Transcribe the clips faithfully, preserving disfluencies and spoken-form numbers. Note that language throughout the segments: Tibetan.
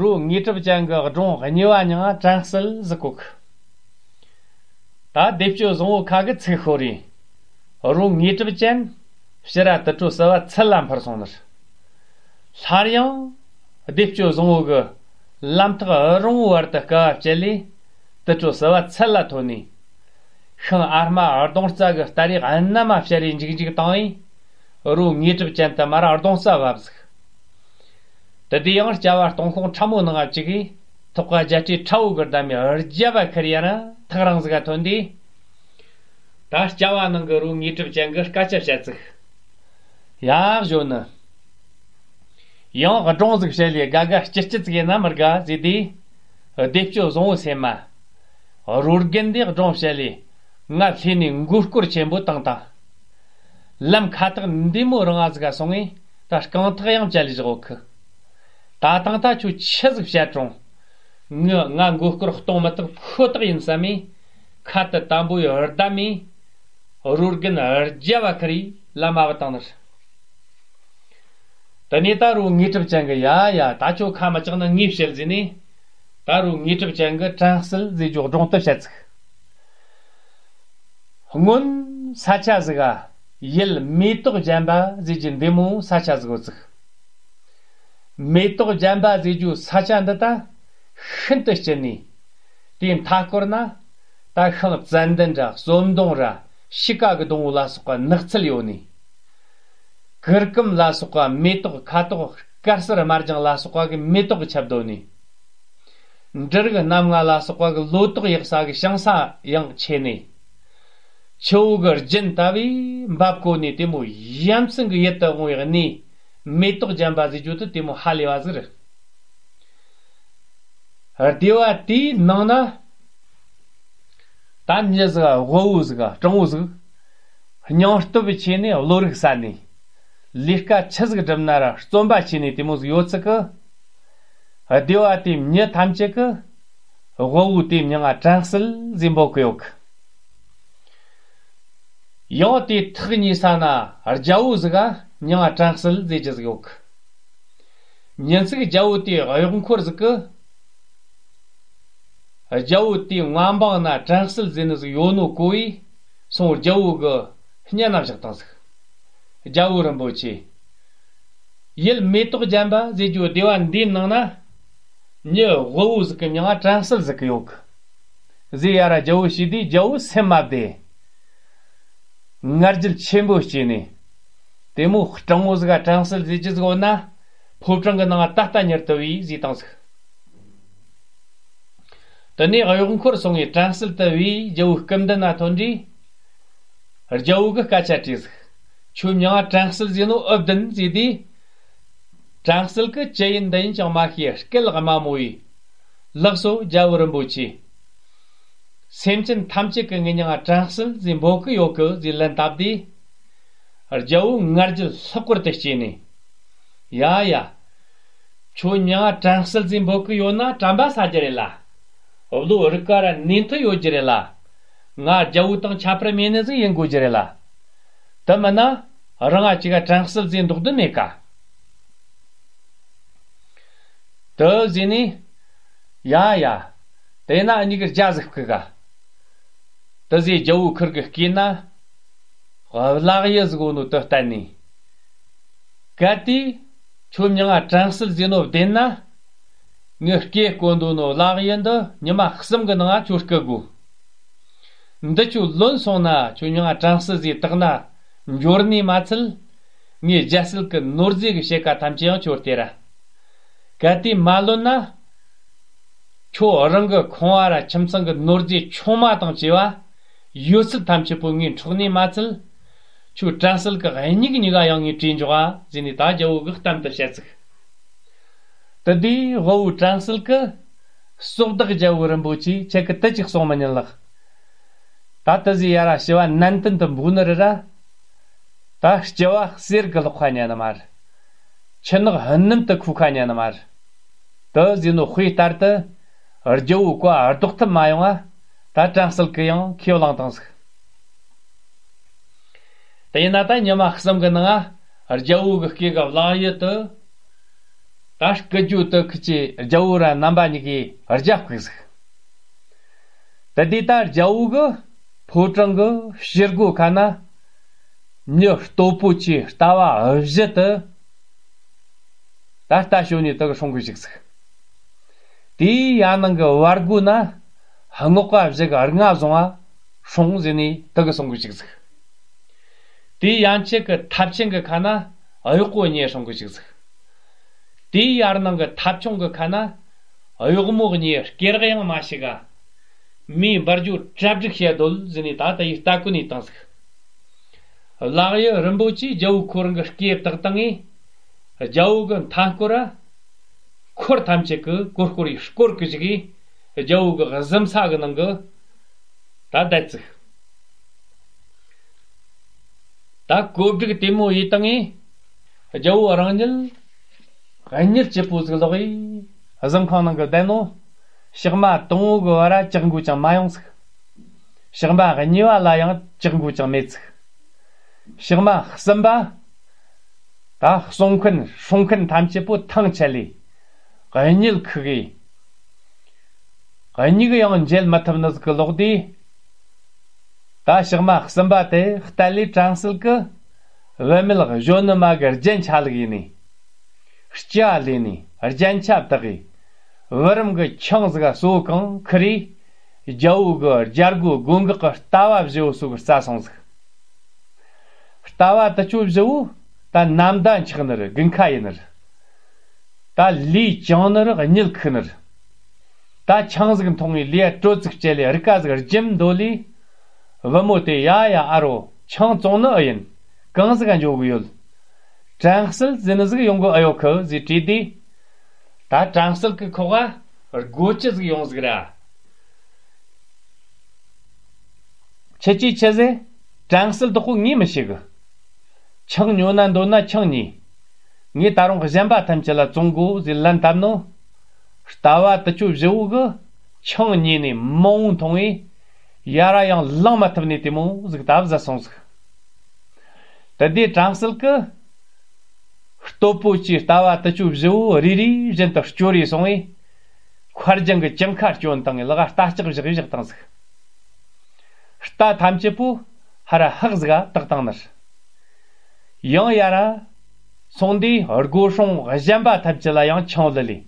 རུ་དངོས་གྲུབ་ཅན་གྱི་སྒྲུང་གཉིས་པ་མྱིང་ང་དྲན་གསལ་ཟེར་གོ་གི། ད་སྡེབ་གཅོད་བཟང་བོ་ཁ་གི་ཚིག་ཤོར་རེ། རུ་དངོས་གྲུབ་ཅན། ཕྱི་ར་དུར་ཁྲོད་བསིལ་བ་ཚལ་ལ་འཕུར་སོང་ནི། སླར་ཡང་། སྡེབ་གཅོད་བཟང་བོ་གི་ལམ་ཐག་རིང་བོའི་བར་དུ་དཀའ་བ་སྤྱད་ལས། དུར་ཁྲོད་བསིལ་བ་ཚལ་ལ་ཐོན་ནས། ཤིང་ཨ་མ་གདོང་རྩ་གི་སྟ་རེ་གནམ་མ་བཤལ་རེ་འཇིག་འཇིག་བཏང་ཡིན། རུ་དངོས་གྲུབ་ཅན་དུ་མར་གདོང་རྩ་བབས་ཟིག། དེ་དུས་ཡང་སྐྱ་བ་སྟོང་ཁོག་ཕྲ་མོ་ནང་ང་བཅུག་གིས། ཐོག་ཁ་རྒྱ་སྤྲེའུ་ཁྲ་བོ་གི་འདབ་མའི་རྒྱབ་བ་ཁུར་ཡ་ར་ཐག་རིང་ཟིག་ག་ཐོན་དུས། ད་སྐྱ་བ་ནང་གི་རུ་དངོས་གྲུབ་ཅན་གྱིས་སྐད་ཆ་བཤད་ཟིག། ཡག་ཞོ་ནི། ཡང་སྒྲུང་ཟིག་བཤད་ལས་དགའ་དགའ་སྐྱིད་སྐྱིད་ཟིག་ཡིན་ན་མི་དགའ་ཟེར་དུས། སྡེབ་གཅོད་བཟང་བོ་སེམས་མ། རུ་རྒན་འདིས་སྒྲུང་བཤད་ལས། ང་སླེབས་ནས་མགོ་སྐོར་ཆེན་པོ་བཏང་དང་། ལམ་ཁ་ཐག་འདི་མོ་རིང་ང་ཟིག་ག་སོང་ངས་ད་རྐང་ཐག་ཡང་བཅད་ལས་བཞག་གི། ད་ཐང་ད་ཁྱོད་ཆི་ཟིག་བཤད་རུང་། ངི་ང་མགོ་སྐོར་གཏོང་མི་ཐུབ་ཁོ་ཐག་ཡིན་བསམ་མས། ཁ་དུ་དམ་པོའི་བརྡ་མས། རུ་རྒན་རྒྱབ་བ་ཁུར་རེ་ལམ་མ་བུད་བཏང་ནི། དེ་ནས་ད་རུ་དངོས་གྲུབ་ཅན་གྱིས་ཡ་ཡ་ད་ཁྱོད་ཁ་མི་གྲག་ན་ངས་བཤད་ཟེར་ནས། ད་རུ་དངོས་གྲུབ་ཅན་གྱིས་དྲན་གསལ་ཟེར་རྒྱུ་སྒྲུང་དེ་བཤད་ཚུགས། སྔོན་ས་ཆ་ཟིག་ག་ཡུལ་མེ་ཏོག་ལྗན་པ་ཟེར་རྒྱུ་འདི་མོ་ས་ཆ་ཟིག་ཡོད་ཚུགས། མེ་ཏོག་ལྗན་པ་ཟེར་རྒྱུ་ས་ཆ་འདི་ད་ཤིན་ཏུ་སྐྱིད་ནས། དེའི་མཐའ་སྐོར་ན་ད་ཤིང་ཙན་དན་ར་ཟོམ་སྡོང་ར་ཤིང་ཀ་གི་སྡོང་བོ་ལ་སོགས་པ་ནགས་ཚལ་ཡོད་ནས། གུར་གུམ་ལ་སོགས་པ་མེ་ཏོག་ཁ་དོག་དཀར་སེར་དམར་ལྗང་ལ་སོགས་པ་གི་མེ་ཏོག་གིས་ཁྱབ་སྡོད་ནས། འབྲུ་རིགས་སྣ་ལྔ་ལ་སོགས་པ་གི་ལོ་ཏོག་ཡག་ས་གི་ཞིང་ས་ཡང་ཆེ་ནས། ཆུ་བོ་གི་རྒྱུན་ལྟ་བུའི་འབབ་གོ་ནས་དེ་མོ་ཡ་མཚན་གི་ཡིད་དུ་འོང་བའི་གནས་མེ་ཏོག་ལྗན་པ་ཟེར་རྒྱུ་དེ་དེ་མོ་ཧ་ལས་པ་ཟིག་རེད། སྡེ་བ་དེའི་ནང་ན་ད་མྱི་ཟིག་དབུལ་བོ་ཟིག་སྤྲང་བོ་ཟིག་སྙིང་སྟོབས་ཆེ་ནས་བློ་རིག་གསལ་ནས། ལས་ཀ་ཆི་ཟིག་བསྒྲུབ་ན་ར་བརྩོན་པ་ཆེ་ནས་དེ་མོ་ཟིག་ཡོད་ཚུལ་གི། སྡེ་བ་དེའི་མྱི་ཐམས་ཅད་ཀྱིས་དབུལ་བོ་དེའི་མྱིང་ང་དྲན་གསལ་ཟེར་འབོད་གི་ཡོད་གི། ཡང་དེའི་ཐག་ཉེ་ས་ན་རྒྱལ་བོ་ཟིག་ག་མྱིང་ང་དྲན་གསལ་ཟེར་རྒྱུ་ཟིག་ཡོད་གི། ཉིན་ཅིག་རྒྱལ་བོ་དེའི་གཡོག་འཁོར་ཟིག་གིས། རྒྱལ་བོ་དེའི་མངའ་འབངས་ན་དྲན་གསལ་ཟེར་ནི་ཟིག་ཡོད་ནོ་གོ་བས་སོང་རྒྱལ་བོ་གི་སྙན་ན་བཞག་བཏང་ཟིག། རྒྱལ་བོ་རིན་པོ་ཆེ། ཡུལ་མེ་ཏོག་ལྗན་པ་ཟེར་རྒྱུ་སྡེ་བ་འདིའི་ནང་ན། མྱི་དབུལ་བོ་ཟིག་གི་མྱིང་ང་དྲན་གསལ་ཟེར་གི་ཡོད་གི། ཟེར་ཡ་ར་རྒྱལ་བོ་ཞུས་དུས་རྒྱལ་བོ་སེམས་མ་བདེ། ང་རྒྱལ་ཆེན་པོ་སྐྱེས་ནས། དེ་མོ་སྤྲང་བོ་ཟིག་ག་དྲན་གསལ་ཟེར་རྒྱུ་ཟིག་ཡོད་ན། ཕོ་བྲང་གི་ནང་ད་ལྟ་མྱུར་དུ་བུད་ཟེར་བཏང་ཟིག། དེ་ནས་གཡོག་འཁོར་སོང་ངས་དྲན་གསལ་དུ་བུད་རྒྱལ་བོའི་སྐུ་མདུན་ན་ཐོན་དུས། རྒྱལ་བོ་གིས་སྐད་ཆ་དྲིས་ཟིག། ཁྱོད་མྱིང་ང་དྲན་གསལ་ཟེར་ནོ་ཨེ་བདེན་ཟེར་དུས། དྲན་གསལ་གིས་ཅི་ཡིན་འདི་ཡིན་ཀྱང་མ་ཤེས་སྐད་ལ་དམའ་མོ་བས། ལགས་སོ་རྒྱལ་བོ་རིན་པོ་ཆེ། སེམས་ཅན་ཐམས་ཅད་ཀྱིས་ངའི་མྱིང་ང་དྲན་གསལ་ཟེར་འབོད་གི་ཡོད་གི་ཟེར་ལན་བཏབ་དུས། རྒྱལ་བོ་ང་རྒྱལ་ལྷག་པར་དུ་སྐྱེས་ནས། ཡ་ཡ། ཁྱོད་མྱིང་ང་དྲན་གསལ་ཟེར་འབོད་གི་ཡོད་ན་དྲན་པ་ཟ་རྒྱུ་རེད་ལ། བློ་རིག་ག་ར་ནུས་མཐུ་ཡོད་རྒྱུ་རེད་ལ། ང་རྒྱལ་བོ་དང་ཁྱད་པར་མེད་ནི་ཟིག་ཡིན་དགོས་རྒྱུ་རེད་ལ། དེ་མིན་ན་རང་ང་གཅིག་ག་དྲན་གསལ་ཟེར་འདོགས་དོན་མེད་ཀ། དེ་ཟེར་ནས། ཡ་ཡ། དེ་ན་གཉིས་ཀར་རྒྱ་ཟིག་བསྐུལ་ག། དེ་ཟེར་རྒྱལ་བོ་ཁུར་གི་བསྐོས་ན། གླགས་ཡུལ་ཟིག་ཡོད་ནོ་དེ་བསྟན་ནས། གལ་ཏེ། ཁྱོད་མྱིང་ང་དྲན་གསལ་ཟེར་ནོ་བདེན་ན། ངའི་སྐེ་བསྐོར་འདུག་ནོ་གླགས་ཡུལ་འདི་ཉི་མ་གསུམ་གི་ནང་ང་ཁྱོད་བསྐུལ་དགོས། འདི་ཁྱོད་ལོན་སོང་ན་ཁྱོད་མྱིང་ང་དྲན་གསལ་ཟེར་བཏགས་ན་འབྱོར་ནི་མ་ཚད། ངའི་རྒྱལ་སྲིད་ཀྱི་ནོར་རྫས་ཀྱི་ཕྱེད་ཀ་ཐམས་ཅད་ཡང་ཁྱོད་སྟེར་ར། གལ་ཏེ་མ་ལོན་ན། ཁྱོད་རང་གི་ཁང་བ་ར་ཁྱིམ་ཚང་གི་ནོར་རྫས་ཆུང་མ་དང་བཅས་པ། ཡོད་ཚད་ཐམས་ཅད་པོ་ངས་འཕྲོག་ནི་མ་ཚད། ཁྱོད་དྲན་གསལ་གྱི་མྱིག་གཉིས་ཀ་ཡང་ངས་བྲིས་འཇོག་ཨ་ཟེར་ནས་ད་རྒྱལ་བོ་གིས་གཏམ་དེ་བཤད་ཚུགས། དེ་དུས་དབུལ་བོ་དྲན་གསལ་གྱིས། སྲོག་བདག་རྒྱལ་བོ་རིན་པོ་ཆེ་ཁྱེད་ཀྱིས་དེ་ཅིག་གསུང་མི་ཉན་ལགས། ད་དེ་ཟིག་ཡ་ར་ཞི་བ་ནན་ཏན་དུ་འབུག་ནི་རེད་ར། ད་སྐྱེ་བ་གསེར་གྱི་ལག་ཁ་ཉན་ནི་མ་རེད། ཁྱི་ནག་སྣུམ་དུ་ཁུག་ཁ་ཉན་ནི་མ་རེད། དེ་ཟེར་ནོ་དཔེ་ལྟར་དུ། རྒྱལ་བོའི་བཀའ་ལྡོག་ཐབས་མ་ཡོང་ང་། ད་དྲན་གསལ་གྱིས་ཡང་ཁས་བླངས་བཏང་ཟིག། དེ་ཡིན་ན་ད་ཉི་མ་གསུམ་གི་ནང་ང་། རྒྱལ་བོ་གི་སྐེ་གི་གླགས་ཡུལ་དུ། ད་སྐུ་རྒྱུ་དུ་ཁི་ཆེ་རྒྱལ་བོ་ར་རྣམ་པ་གཉིས་ཀྱིས་རྒྱབ་བཀུག་ཟིག་དེ་དུས་ད་རྒྱལ་བོ་གི་ཕོ་བྲང་གི་ཕྱི་སྒོ་ཁ་ན་མྱི་སྟོབས་པོ་ཆེ་ལྟ་བ་བཞི་དུ་ད་ལྟ་ཞོན་ནས་དུ་གི་སྲུང་གི་བཞུགས་ཟིག་དེའི་ཡ་ནང་གི་བར་སྒོ་ན་སྔགས་པ་བཞི་གི་རྔ་བཟུང་བ་སྲུང་ཟེར་ནས་དུ་གི་སྲུང་གི་བཞུགས་ཟིག་དེའི་ཡན་ཆད་ཀྱི་ཐབ་ཆེན་གྱི་ཁ་ན་གཡོག་པོ་གཉིས་སྲུང་གི་བཞུགས་ཟིག་དེའི་ཡར་ནང་གི་ཐབ་ཆུང་གི་ཁ་ན་གཡོག་མོ་གཉིས་སྐེ་རགས་ཡང་མ་ཞིག་ག་མིའི་འབར་རྒྱུ་གྲ་སྒྲིག་བྱས་སྡོད་ཟེར་ནས་ད་ལྟ་ཡི་ལྟ་སྐུལ་ནས་བཏང་ཟིག་ལག་གཡས་རིན་པོ་ཆེའི་རྒྱལ་བོ་ཁོ་རང་གི་སྐེ་བཏགས་བཏང་ངས་རྒྱལ་བོ་གི་མཐའ་སྐོར་ར་འཁོར་ཐམས་ཅད་ཀྱི་སྐོར་སྐོར་ཡི་སྐོར་གི་བཞུགས་གིས་རྒྱལ་བོ་གི་གཟིམ་ས་གི་ནང་གི་ད་བསྡད་ཟིག་ད་གོ་སྒྲིག་དེ་མོ་ཡེ་བཏང་ངས་རྒྱལ་བོ་རང་ཉིད་གཉིད་སྐྱིད་པོ་ཟིག་ལོག་ཡིས་གཟིམ་ཁང་ནང་གི་བསྡད་ནོ། ཞག་མ་དང་བོ་གི་བར་ལྕགས་འགུལ་ཀྱང་མ་ཡོང་ཟིག་ཞག་མ་གཉིས་པ་ལ་ཡང་ལྕགས་འགུལ་ཀྱང་མེད་ཟིག་ཞག་མ་གསུམ་པ་ད་གསུང་མཁན་སྲུང་མཁན་ཐམས་ཅད་པོ་ཐང་ཆད་ལས་གཉིད་ཁུག་གིས་གཉིད་ཡང་འཇལ་མི་ཐུབ་ནི་ཟིག་གི་ལོག་དུས། ད་ཞག་མ་གསུམ་པ་དེ་ལྟ་ལས་དྲང་སྲིད་ཀྱི་བུད་མེད་གཞོན་ནུ་མ་གི་རྒྱན་ཆ་ལུགས་ཡིན་ནི། སྐྱ་ལས་ནི་རྒྱན་ཆ་བཏགས་གིས་བུ་རམ་གི་ཆང་ཟིག་གསོ་གང་ཁི་རེ་རྒྱལ་བོ་གི་རྒྱལ་སྒོ་སྒོ་འགག་གི་ལྟ་བ་བཞི་བོ་སོགས་རྩ་སོང་ཟིག་ལྟ་བ་དུ་ཆོ་བཞི་བོ་ད་ནམ་ཟླ་འཁྱག་ནི་རུ་དགུན་ཁ་ཡིན་ནི་རུ། ད་ལུས་བཅིངས་ནི་རུ་གཉིད་ཁུག་ནི་རུ། ད་ཆང་ཟིག་འཐུང་བའི་ལུས་དྲོ་ཚིགས་བཅད་ལས་རིག་ཀ་ཟིག་རྒྱུམ་འདོད་ལས། བུ་མོ་དེ་ཡ་ཡ་ཨ་རོ་ཆང་བཙོང་ནི་ཨེ་ཡིན། གང་ཟིག་ག་འཇོག་གི་ཡོད། དྲན་གསལ་ཟེར་ནི་ཟིག་ཡོང་གི་ཨེ་ཡོད་ཁི་ཟིག་དྲིས་དུས། ད་དྲན་གསལ་གི་ཁོག་ག་སྒོ་ཅི་ཟིག་ཡོང་ཟིག་ར། ཁྱེད་ཀྱིས་ཆི་ཟེར། དྲན་གསལ་དོག་པོ་ངས་མི་ཤེས་གི་ཆང་ཉོ་ན་འདོད་ན་ཆང་ཉོས། ངས་ད་རུང་གཞན་པ་ཐམས་ཅད་ལ་བཙོང་དགོ་ཟེར་ལན་བཏབ་ནོ། ལྟ་བ་དུ་ཆོ་བཞི་བོ་གི་ཆང་ཉོས་ནས་མང་བོ་འཐུང་བས། ཡ་ར་ཡང་ལང་མ་ཐུབ་ནས་དེ་མོ་ཟིག་ད་བཟའ་སོང་ཟིག་དེ་དུས་དྲན་གསལ་གི་སྟོབས་པོ་ཆེའི་ལྟ་བ་དུ་ཆོ་བཞི་བོ་རེ་རེ་བཞིན་དུ་སྐྱོ་རེ་སོང་བས། མཁར་གྱང་གི་གྱང་ཁ་སྐྱོན་བཏང་ངས་ལག་རྟ་ལྕག་བཞག་བཞག་བཏང་ཟིག་རྟ་ཐམས་ཅད་པོ་ཧ་ར་ཧག་ཟིག་ག་བཏགས་བཏང་ནི་རེད། ཡང་ཡ་ར་སོང་དུས་སྒོ་སྲུང་གཞན་པ་ཐམས་ཅད་ལ་ཡང་ཆང་ལི་ལི།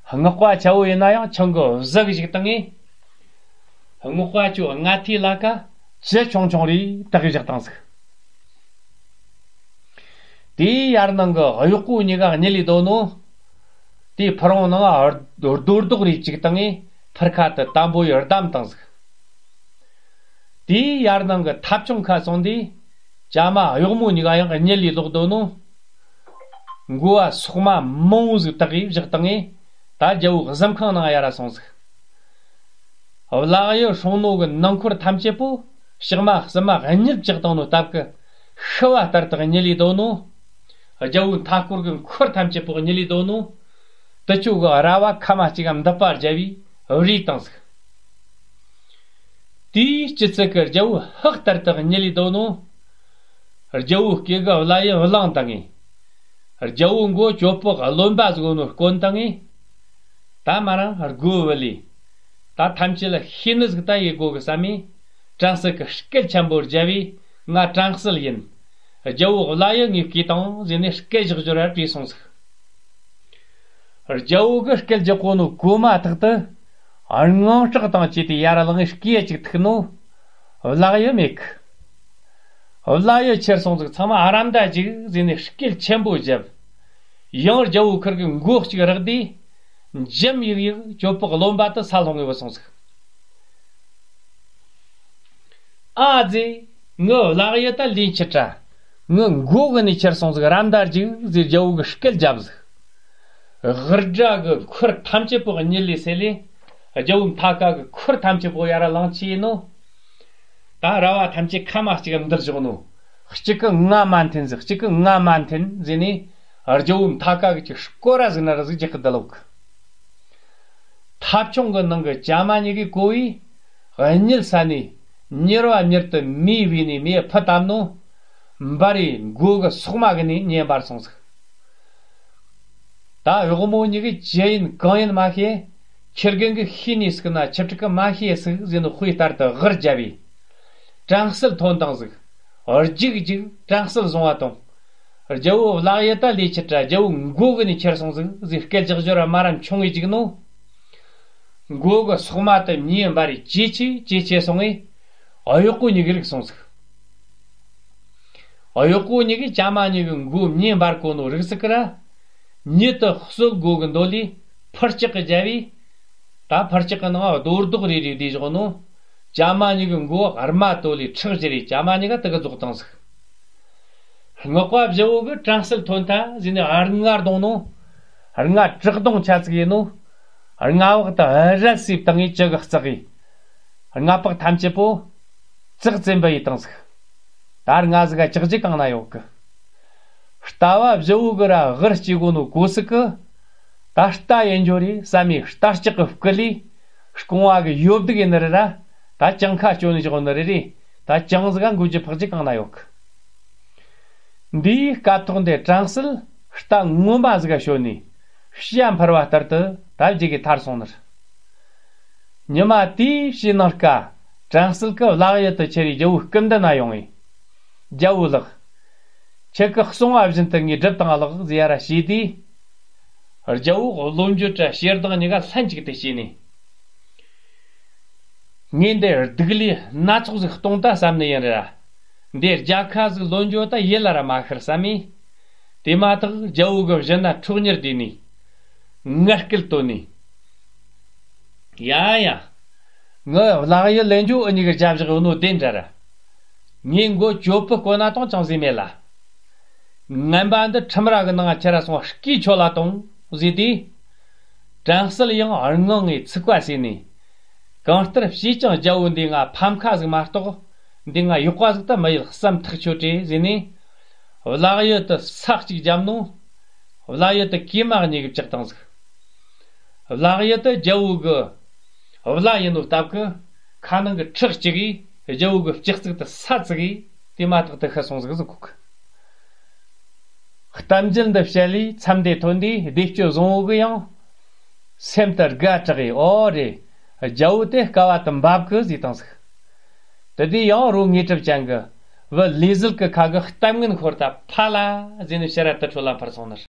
སྔགས་པ་ཆ་བོ་ཡིན་ན་ཡང་ཆང་གི་བཟི་གི་བཞག་བཏང་ངས། སྔགས་པ་ཆོ་ལྔ་ཐིག་ལ་ཀ་ཇི་ཆུང་ཆུང་རེ་བཏགས་བཞག་བཏང་ཟིག་དེའི་ཡར་ནང་གི་གཡོག་པོ་གཉིས་ཀ་གཉིད་ལས་དོ་ནོ། དེའི་ཕུ་རུང་ནང་རྡོ་རྡོ་རྡོག་རེ་གཅིག་བཏང་ངས་ཕར་ཁ་དུ་དམ་པོ་ཡི་བསྡམས་བཏང་ཟིག་དེའི་ཡར་ནང་གི་ཐབ་ཆུང་ཁ་སོང་དུས། བྱ་མ་གཡོག་མོ་གཉིས་ཀ་ཡང་གཉིད་ལས་ལོག་དོ་ནོ། མགོ་བ་སོག་མ་མང་བོ་ཟིག་བཏགས་གིས་བཞག་བཏང་ངས། ད་རྒྱལ་བོ་གཟིམ་ཁང་ནང་ཡར་ར་སོང་ཟིག་བླ་གཡུ་སྲུང་ནོ་གི་ནང་འཁོར་ཐམས་ཅད་པོ་ཞག་མ་གསུམ་མ་གཉིད་བཅག་བཏང་ནོ་སྟབས་ཀྱིས་ཤི་བ་ལྟར་དུ་གཉིད་ལས་དོ་ནོ། རྒྱལ་བོའི་མཐའ་སྐོར་གྱི་འཁོར་ཐམས་ཅད་པོ་གཉིད་ལས་དོ་ནོ། དུ་ཆོ་གི་ར་བ་ཁ་མ་གཅིག་གམ་འདི་པ་རྒྱལ་བོས་རེས་བཏང་ཟིག་དེའི་སྤྱི་ཚིག་གི་རྒྱལ་བོ་ཧག་ལྟར་དུ་གཉིད་ལས་དོ་ནོ། རྒྱལ་བོའི་སྐེ་གི་བླ་ཡི་བླང་བཏང་ངས། རྒྱལ་བོའི་མགོ་ཅོ་པོག་རློན་པ་ཟིག་ནོ་བསྐོན་བཏང་ངས། ད་མ་རང་སྒོ་བུད་ལས། ད་ཐམས་ཅད་ལ་ཤེས་ནི་ཟིག་ད་ཡེ་དགོ་གི་བསམ་མས། དྲང་སྲིད་ཀྱི་སྐད་ཆེན་པོ་རྒྱབ་བས་ང་དྲང་སྲིད་ཡིན། རྒྱལ་བོ་བླ་ཡི་ངས་བསྐོས་དང་ཟེར་ནས་སྐད་བཞག་འབྱོར་བ་བྲོས་སོང་ཟིག་རྒྱལ་བོ་གི་སྐད་རྒྱག་གོ་ནོ་གོ་མ་ཐག་ཏུ། དངངས་སྐྲག་དང་བཅས་ཏེ་ཡར་ལངས་སྐེ་གཅིག་ཐུག་ནོ། བླ་གཡུ་མེད་གི་བླ་གཡུ་ཁྱེར་སོང་ཟིག་ཚང་མ་ཨ་རམ་ད་ཅིག་ཟེར་ནས་སྐད་ཆེན་པོ་བརྒྱབ། ཡང་རྒྱལ་བོ་ཁིར་གི་མགོ་གཅིག་རག་དུས། འཇམ་ཡིག་ཡིག་ཅོ་པག་རློན་པ་དུ་ས་ལྷུང་ངེ་བུད་སོང་ཟིག་ཨ་ཙི། ངའི་བླ་གཡུ་ད་ལན་ཆི་དྲ། ངའི་མགོ་གི་ནས་ཁྱེར་སོང་ཟིག་རམ་ད་ཅིག་ཟེར་རྒྱལ་བོ་གི་སྐད་བརྒྱབ་ཟིག་དབུ་སྐྲ་གི་འཁོར་ཐམས་ཅད་པོ་གཉིད་ལས་སད་ལས། རྒྱལ་བོའི་མཐའ་ཀ་གི་འཁོར་ཐམས་ཅད་པོ་ཡར་ལངས་ཆི་ཡིན་ནོ། ད་ར་བ་ཐམས་ཅད་ཁ་མ་གཅིག་འདུལ་བཞག་ནོ། གཅིག་གི་ང་མ་འཐེན་ཟིག་གཅིག་གི་ང་མ་འཐེན་ཟེར་ནས། རྒྱལ་བོའི་མཐའ་ཀ་གི་ཅིག་སྐོར་ར་ཟིག་ན་ར་ཟིག་རྒྱག་གི་བསྡད་ལོག་ཐབ་ཆུང་གི་ནང་གི་བྱ་མ་གཉིས་ཀས་གོ་བས། གཉིད་སད་ནས་མྱུར་བ་མྱུར་དུ་མེ་བོས་ནས་མེ་ཕུ་བཏབ་ནོ། འབར་རེ་མགོ་གི་སོག་མ་གི་ནས་མྱེ་འབར་སོང་ཟིག་ད་ ད་གཡོག་མོ་གཉིས་ཀྱིས་ཅི་ཡིན་གང་ཡིན་མ་ཤེས། ཁྱི་རྒན་གྱིས་ཤེས་ནས་ཟིག་ན་ཁྱི་ཕྲུག་གིས་མ་ཤེས་ཟིག་ཟེར་ནས་དཔེ་ལྟར་དུ་གུར་བརྒྱབ་པས། དྲང་སྲེལ་ཐོན་བཏང་ཟིག། རྒྱུག་རྒྱུག་དྲང་སྲེལ་བཟུང་བ་དང་། རྒྱལ་བོ་གླགས་ཡུལ་ད་ལས་ཁྱི་ཏྲ་རྒྱལ་བོ་མགོ་གི་ནས་ཁྱེར་སོང་ཟིག་ཟེར་སྐད་རྒྱག་ཞོར་ར་མ་ར་མཆོང་ངེ་བཅུག་ནོ། མགོ་གི་སོག་མ་དེ་མྱེ་འབར་རེ་ཇེ་ཆེ་ཇེ་ཆེ་སོང་ངེ། གཡོག་པོ་གཉིས་ཀྱིས་རིག་སོང་ཟིག། གཡོག་པོ་གཉིས་ཀྱིས་ཇ་མ་གཉིས་ཀྱི་མགོ་མྱེ་འབར་གོ་ནོ་རིག་ཟིག་གི་ར། མྱེ་དེ་གསོད་དགོ་གི་འདོད་ལས་ཕུར་ལྕགས་ཀྱིས་བརྒྱབ་པས། ད་ཕུར་ལྕགས་ཀྱི་ནང་རྡོ་རྡོག་རེ་རེ་བསྡུས་བཞག་ནོ། ཇ་མ་གཉིས་ཀྱི་མགོ་རྨ་དོ་ལས་ཁྲག་བཞུར་རེ་ཇ་མ་གཉིས་ཀ་དེ་གི་རྫོགས་བཏང་ཟིག། རྔོག་པ་བཞི་བོ་གིས་དྲང་སྲེལ་ཐོན་ཐལ་ཟེར་ནས་རྔ་རྡུང་ནོ། རྔ་བྲག་རྡུང་ཆ་ཙིག་ཡིན་ནོ། རྔ་བག་དེ་རལ་སིབ་བཏང་ངེ་ཇི་གི་བརྩེགས་གི། རྔ་པགས་ཐམས་ཅད་པོ་ཙག་ཙེ་འབུ་ཡི་བཏང་ཟིག། ད་རྔ་ཟིག་ག་ཅག་ཅིག་གང་ན་ཡོད་གི། རྟ་བ་བཞི་བོ་གི་ར་གུར་སྐྱེ་གོ་ནོ་གོ་ཟིག་གི། ད་རྟ་ཡིན་འགྱོ་རེ་བསམ་མེ་རྟ་ལྕག་གི་སྐུ་ལས་རྐང་བ་གི་ཡོབ་དུག་ཡིན་ནི་རེད་ར། ད་ཅང་ཁ་སྐྱོན་ནི་བཞག་ནི་རེད་རེ། ད་ཅང་ཟིག་ག་འགུལ་རྒྱུ་འཕག་རྒྱུ་གང་ན་ཡོད་གི། འདིའི་སྐབས་ཐོག་འདི་དྲང་སྲེལ་རྟ་ངོ་མ་ཟིག་ག་ཞོན་ནས་ཤི་ཡ་འཕུར་བ་ལྟར་དུ་ད་བརྒྱུད་གི་ཐར་སོང་ནི་རེད། ཉི་མ་དེའི་ཕྱི་ནངས་ཀ་དྲང་སྲེལ་གྱིས་གླགས་ཡུལ་དུ་ཁྱེར་རེ་རྒྱལ་བོའི་སྐུ་མདུན་ན་ཡོང་ངེ། རྒྱལ་བོ་ལགས། ཁྱེད་ཀྱིས་གསུང་བ་བཞིན་དུ་ངས་སྒྲུབ་དང་ལགས་ཟེར་ཡ་ར་བྱས་དུས། རྒྱལ་བོ་བློ་འགྱོད་དྲ་ཞེ་སྡང་གཉིས་ཀ་ལྷན་ཅིག་ཏུ་སྐྱེས་ནས། ངས་འདི་སྡུག་ལས་སྣ་ཚོགས་ཟིག་གཏོང་ད་བསམ་ནི་ཡིན་ར། འདི་རྒྱལ་ཁ་ཟིག་ལོན་འགྱོ་ད་ཡིད་ལ་ར་མ་ཤར་བསམ་མེ། དེ་མ་ཐག་རྒྱལ་བོ་གི་བཞིན་ན་ཁྲོག་ཉེར་བསྡུས་ནས། ངར་སྐད་བཏོན་ནས། ཡ་ཡ། ངའི་གླགས་ཡུལ་ལེན་རྒྱུ་འུ་གཉིས་ཀྱི་རྒྱབ་བཞག་ཡོད་ནོ་བདེན་འདྲ་ར། ངས་མགོ་གྱོད་པུ་བསྐོན་ན་གཏོང་ཅང་ཟིག་མེད་ལ། ངན་པ་འདི་ཁྲིམས་ར་གི་ནང་ཁྱེར་ར་སོང་བ་སྐུའི་ཆོད་ལ་གཏོང་ཟེར་དུས། དྲང་སྲེལ་ཡང་རྔང་ངེ་ཚིག་པ་ཟེར་ནས། གང་ལྟར་བྱས་ཀྱང་རྒྱལ་བོ་འདི་ང་ཕམ་ཁ་ཟིག་མ་གཏོགས། འདི་ང་གཡོག་པ་ཟིག་ད་མི་ཡིད་བསམ་ཐག་ཆོད་དྲེ་ཟེར་ནས། གླགས་ཡུལ་དུ་ས་གཅིག་བརྒྱབ་ནོ། གླགས་ཡུལ་དུ་གོས་མ་གཉིས་ཀྱིས་བཅག་བཏང་ཟིག། གླགས་ཡུལ་དུ་རྒྱལ་བོ་གི་བླ་ཡིན་ནོ་སྟབས་ཀྱིས་ཁ་ནང་གི་ཁྲག་གཅིག་གིས་རྒྱལ་བོ་གི་སྤྱི་གཙུག་ཏུ་ས་བཙུགས་གིས་དེ་མ་ཐག་ཏུ་ཤི་སོང་ཟིག་ཟིག་གོ་གི། གཏམ་རྒྱུད་འདི་བཤད་ལས་མཚམས་འདི་ཐོན་དུས་བདེ་སྤྱོད་བཟང་བོ་གི་ཡང་སེམས་དུ་དགའ་དྲགས་ཡིས་ཨོ་རེད། རྒྱལ་བོ་དེ་དཀའ་བ་དུ་འབབ་གི་ཟེར་བཏང་ཟིག། དེ་དུས་ཡང་རོ་ངེས་གྲུབ་ཅན་གྱི་བུ་ལས་ཟིལ་གྱི་ཁ་གི་གཏམ་ངན་ཤོར་ད་ཕ་ལ་ཟེར་ནས་ཕྱིར་ར་དུར་ཁྲོད་ལ་འཕུར་སོང་ནི།